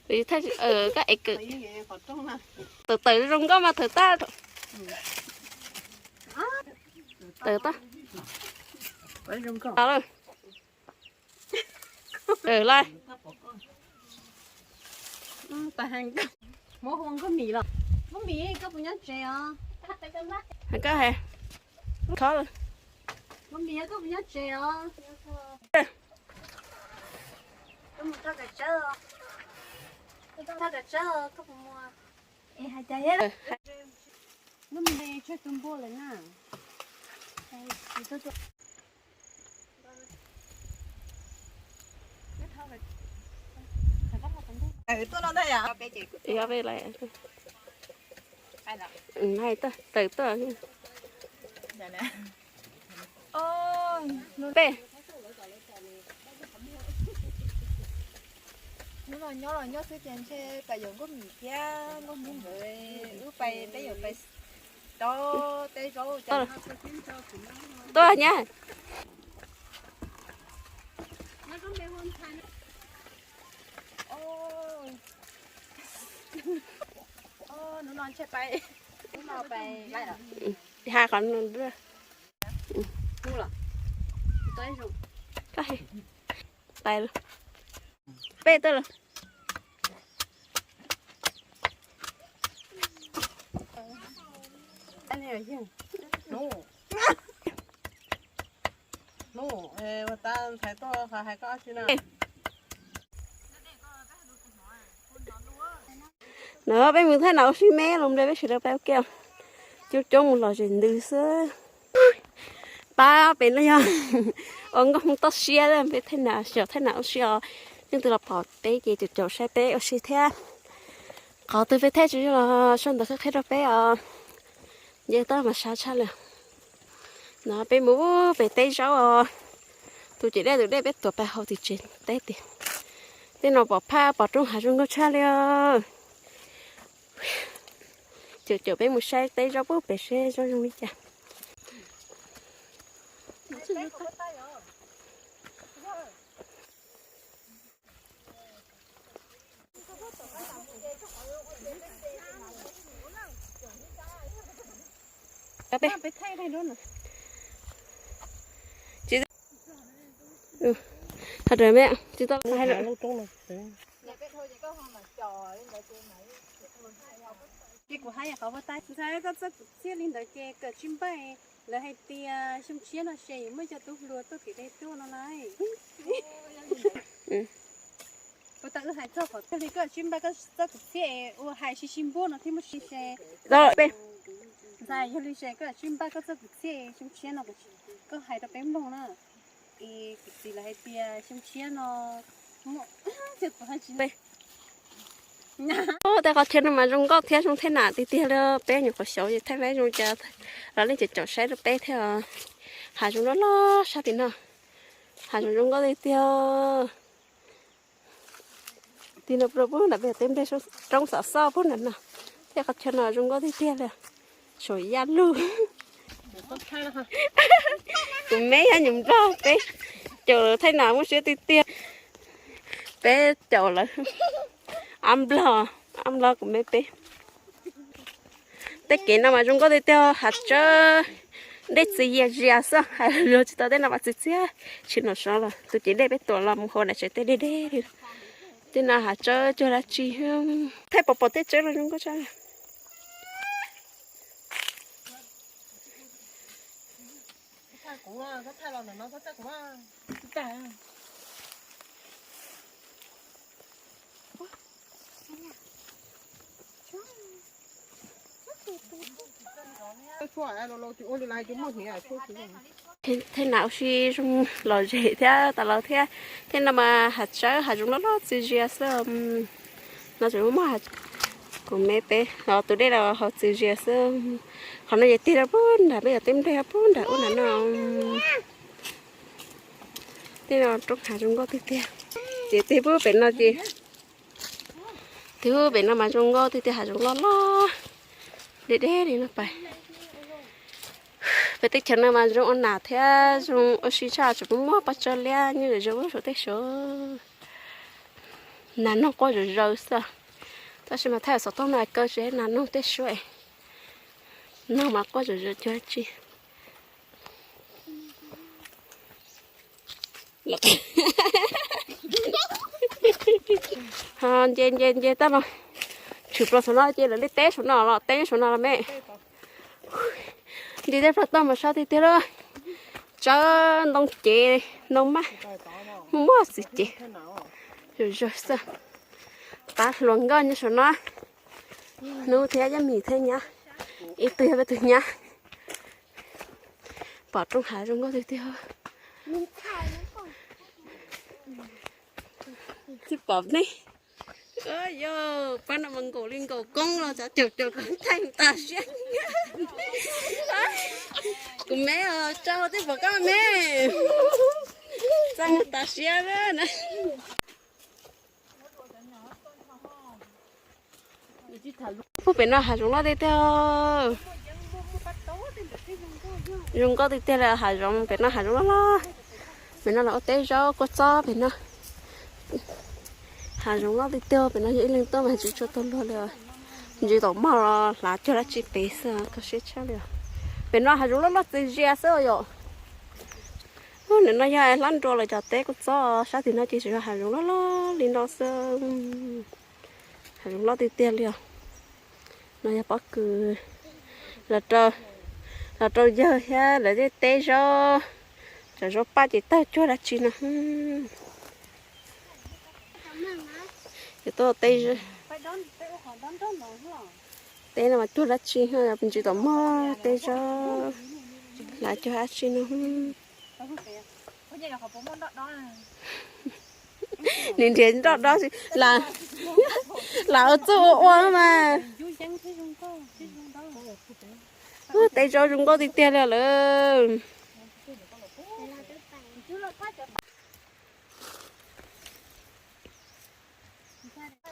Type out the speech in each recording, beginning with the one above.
Koj ev kawm. Tawm tawm zoo nkauj mas tawm tag. Tawm tag. Tawm lawm. Koj he. Kho. Ua peb lawm. Hais tawm tuaj. Peb. Hnub no nyob los nyob xwb ces ntshe pais yuav nkauj mim thiab nkauj hmoob nkawd, wb pais peb yuav pais rau teb zaub. Tuaj nyab. Hnub no ntshe pais, hnub no pais lawm. Ha qhov no. Pais lawm. Peb tuaj lawm. No peb mus thaj nam ua si me los nplej peb sawv daws pais ua ke. Coob coob mus los zem ntws xwb. Pab pem no yog ua nkauj hmoob toj siab peb thaj nam, xyov thaj nam ua si os. Leej twg los pom peb ces caum caum saib peb ua si thiab. Qhov twg peb thiaj tsis los sau ntawv qhia qhia rau peb os. Nce toj mas sab tshaj lawm. No peb mus pem teb zaub os. Tus cem dej tus dej peb tuav pais hauv tim tsev teb tiag. Tej no pom phaj pom roob hav zoo nkauj tshaj li os. Caum caum peb mus saib teb zaub pub pem seb zaub zoo li cas. Tsis tau hais lawm. Ces kuv hais qhov ua tais ntxhais koj txoj kwv txhiaj li ntawd ces kawm tsis npaj. Lawv hais tias xyoo tshiab no ces yuav muaj cov tub hluas tuaj kev dej tuaj no lauj. Ua tau wb hais txog qhov twg li koj tsis npaj koj txoj kwv txhiaj ua hais sib sib npuab no thiaj muaj sib se. Ntxhais, yog li ces koj tsis npaj koj txoj kwv txhiaj xyoo tshiab no koj hais rau peb mloog na. Es kuv txiv lawv hais tias xyoo tshiab no muaj, tej qhov chaw no mas zoo nkauj thiab zoo thej nam tiag tiag li. Peb nyuam qhuav xyov ces thaij meb zoo cas los leej twg caum saib rau peb thiab. Hav zoov loj loj sab tim no, hav zoov zoo nkauj tiag tiag. Tim no pub nram peb teb nplej roob xov xoj pub nram no, thiab qhov chaw no zoo nkauj tiag tiag li. Saum yaj lug. Kuv me yog nyuam nplog peb caum lawv thaij nam muaj siab tiag tiag. Peb caum lawv ab nplog, ab nplog kuv me peb. Tej kev no mas zoo nkauj tiag tiag, hav tsawb dej txias zias zias xwb, hais lus tsis tau tej no mas txias txias. Tsis nov sov los tus cev dej peb tuam los mus hauv daim tsev tej deb deb li. Tej no hav tsawb cuag dab tsi, thaij pom pom tej tsawb no zoo nkauj tshaj. Thej nam ua si zoo lom zem thiab tas los thiab. Thej no mas hav tsawb hav zoov loj loj txias zias xwb. No tseem muaj kuv me peb los tus dej los haus txias zias xwb. Qhov no ces tig rau pub nram peb cov teb nplej pub nram ub nram no. Tej no roob hav zoo nkauj tiag tiag. Ces tig pub pem no ces, tig pub pem no mas zoo nkauj tiag tiag, hav zoov loj loj deb deb li no pais. Peb teb chaws no mas zoo ua nam thiab zoo ua si tshaj, tseem muaj paj tsawb liab nyob zoo suav tej suav. Nas noog quaj zom zaws xwb. Tab sis mas thaij xov tooj no kaw tsis nas noog tej suab. Noog mas quaj zom zaws cuag dab tsi. Nce nce nce tag no, tshwm plaws saum no ces lawv li teb saum no los teb saum no los me. Nti tej plaws toj mas sab tiag tiag lawm. Tsawb ntoo cev ntoo maj, muaj muaj txiv cev. Zom zaws xwb. Qab hluas nkauj nyob saum no. Hnub thiab Yaj Mim thiab nyab, ib tug yog peb tug nyab. Pom roob hav zoo nkauj tiag tiag. Tsis pom ne. Yog pab no mas nkaum li nkaum koob los cov caum caum koob thaij tas siab. Kuv me, tsa hau tej pom koj me, txaj muag tas siab na. Puag pem no hav zoov loj tiag tiag. Zoo nkauj tiag tiag li, hav zoov pem no hav zoov loj loj. Pem no los ua teb zaub kua txob pem no. Hav zoov loj tiag tiag, pem no yog ib leeg tuaj mas tsis tshua tau luag li. Ntsis tom mog los hlav cuag dab tsi pem xwb, kho siab tshaj li. Pem no hav zoov loj loj txias zias xwb yom. Ub, nim no yog hlab nrua lawv cov teb kua txob, sab tim no ces tsuas yog hav zoov loj loj li no xwb. Hav zoov loj tiag tiag li os. No yog pob kws los rau yawg thiab lawv tej teb zaub, cov zaub paj ces tawg cuag dab tsi no. Ces tuaj teb, teb no mas cuag dab tsi, ntsis tom mog teb zaub, hlav cuag dab tsi no. Nws nrhiav nroj dob, lam ua txuj ua ua mas. Teb zaub zoo nkauj tiag tiag li lawm.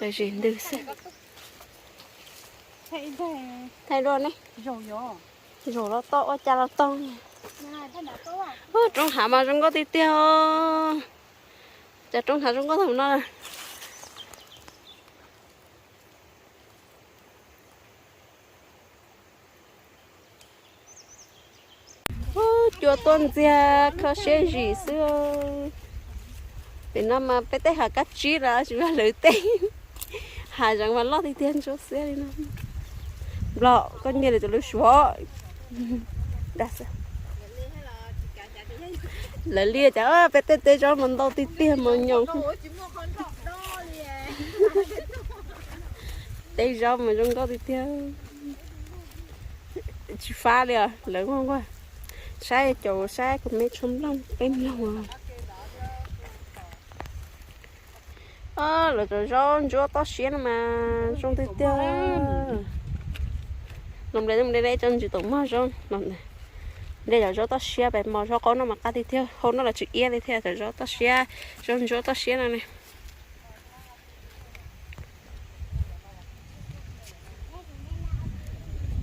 Zis ntws xwb. Thaij dua ne. Zaum los tau, ua cas los tau. Ub, roob hav mas zoo nkauj tiag tiag. Cov roob hav zoo nkauj thaum no. Ub, cua tuaj ntxiag kho siab zim xwb. Pem no mas peb tej hav kab tsib los tsis yog lawv tej. Hav zoov mas loj tiag tiag ntsuab xiab li no. Nplog, koj nyiag lawv cov lub suav. Lawv liam cas peb tej teb zaub mas ntau tiag tiag mas nyoos. Teb zaub mas zoo nkauj tiag tiag. Tsis fab li os, lawv muaj nkuaj. Saib caum saib kuv me tshuaj nplooj peb mloog. Lawv cov zaub ntsuab toj siab no mas zoo tiag tiag. Los nplej nplej cov ntsis tom mog zaub. Nplej cov zaub toj siab pem mos zaub qaub no mas qab tiag tiag, hau no los tsis iab li thiab cov zaub toj siab, zaub ntsuab toj siab no ne.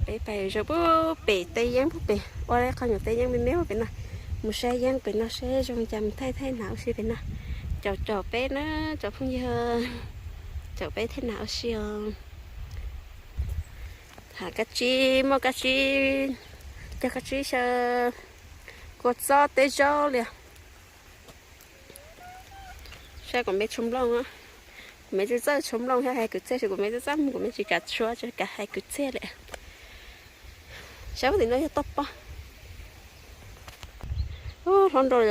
Peb pais zaum puag pem teb yeeb puag pem, ua qhov nyuam teb yeeb me me puag pem no. Mus saib yeeb pem no seb zoo cas mus thaij thaij nas ua si pem no. Caum caum peb na, cov phooj ywg, caum peb thaij nas ua si os. Hav kab tsib, muaj kab tsib, cog kab tsib xyaw kua txob teb zaub li. Saib kuv me tshuaj nplooj, kuv me tsis txawj tshuaj nplooj thiab hais kwv txhiaj, kuv me tsis txawj mus, kuv me tsis kam tshuaj, tsis kam hais kwv txhiaj li. Saib puag tim no yog toj pob. Hlob nrau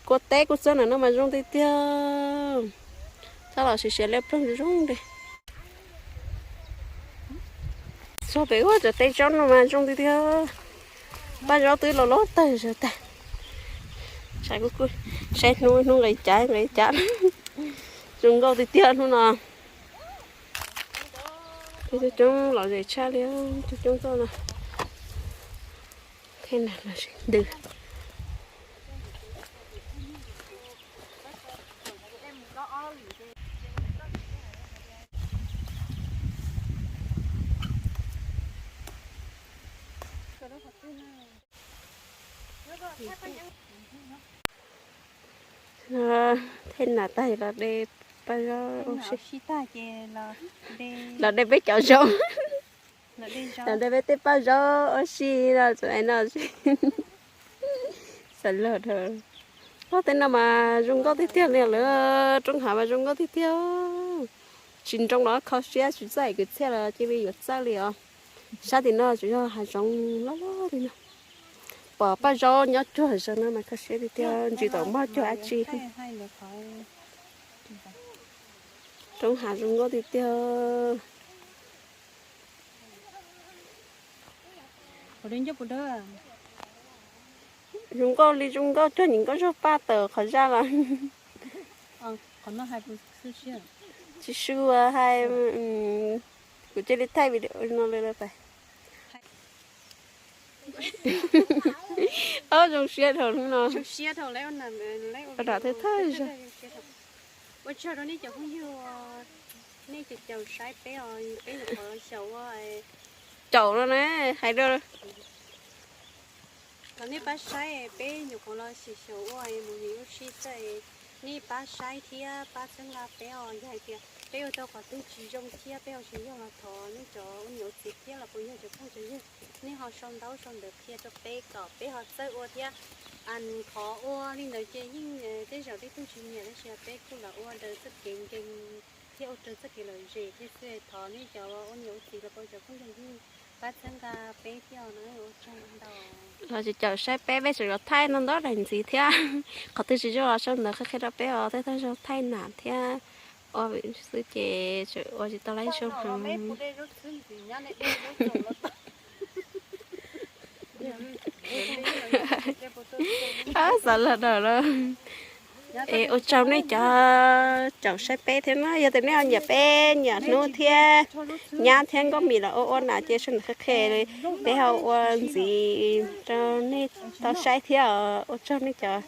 kua teb kuj txawb na no mas zoo tiag tiag. Txhob los siav siav liab ploog zoo zoo li. Txog pem ua cov teb zaub no mas zoo tiag tiag. Paj zaub twb los loj tawg zog tag. Saib hnub hnub nqis cav nqis cav. Zoo nkauj tiag tiag hnub no. Coob coob los zem tshaj li, coob coob tuaj no. Thiab na los ntws. Thej nas tag los de paj zaub ua si. Los de peb cov zaub, los de peb tej paj zaub ua si no txawm no. Xav log dhau. Ob tej no mas zoo nkauj tiag tiag li lawm, roob hav mas zoo nkauj tiag tiag. Tsis nroo los kho siab, tsis txawj kwv txhiaj los cia li yuav txawj li os. Sab tim no tsuas yog hav zoov loj loj li no. Pom paj zaub nyob cuag hav zoov no mas kho siab tiag tiag, ntsis tau muaj cuag dab tsi. Roob hav zoo nkauj tiag tiag. Zoo nkauj li zoo nkauj cuag niam nkauj zog paj tawm qhov zaj los. Tsis su hais, kuv cia li thaij video no li lawm pais. Ob zoo siab dhau hnub no. Ua dam thawj thawj zaug. Ua tsaug rau nej cov phooj ywg, nej cov caum saib peb os, peb nyuam qhuav los xyaum ua. Caum no na, hais rau los nej pab saib, peb nyuam qhuav los xyaum xyaum ua mus nim ua si xwb, nej pab saib thiab pab txhawb nqa peb os. Yog hais tias peb ua tau qhov twg tsis zoo thiab peb ua tsis yog los thov nej cov ua niam ua txiv thiab los puas yog cov phooj cov ywg, nej ho sau ntaub sau ntawv qhia rau peb kom peb ho txawj ua thiab. Qhov ua li ntawd ces yeej tej zaum tej tug tsis nyiam tab sis peb kuj los ua raws txoj kev nkees thiab ua raws txoj kev lom zem thiab xwb. Thov nej cov ua niam ua txiv los puas cov phooj cov ywg pab txhawb nqa peb thiab os, ua tsaug ntau. Los tsis caum saib peb, peb tseem yuav thaij no ntau daim ntxiv thiab. Qhov twg tsis zoo los sau ntawv qhia qhia rau peb os, tej thaij zoo thaij nam thiab ua xwb ces tseem ua tsis tau laib zoo heev. Xav log dhau lawm. Es ua tsaug nej cov caum saib peb thiab na, yog tias nej ho nyiam peb nyiam hnub thiab nyab thiab nkauj mis los ua ua nam ces sau ntawv qhia qhia peb ho ua ntxiv rau nej tau saib thiab os. Ua tsaug nej cov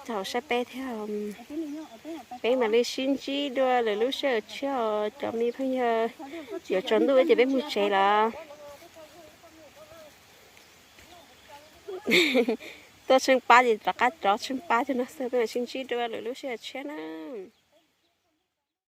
caum saib peb thiab. Peb mam li sib ntsib dua lwm lub sij hawm tshiab os cov me phooj ywg. Yuav tsaus ntuj ces peb mus tsev lawm. Tuaj tsheej pab ces rov qab rov tsheej pab cov no xwb, peb mam sib ntsib dua lwm lub sij hawm tshiab na.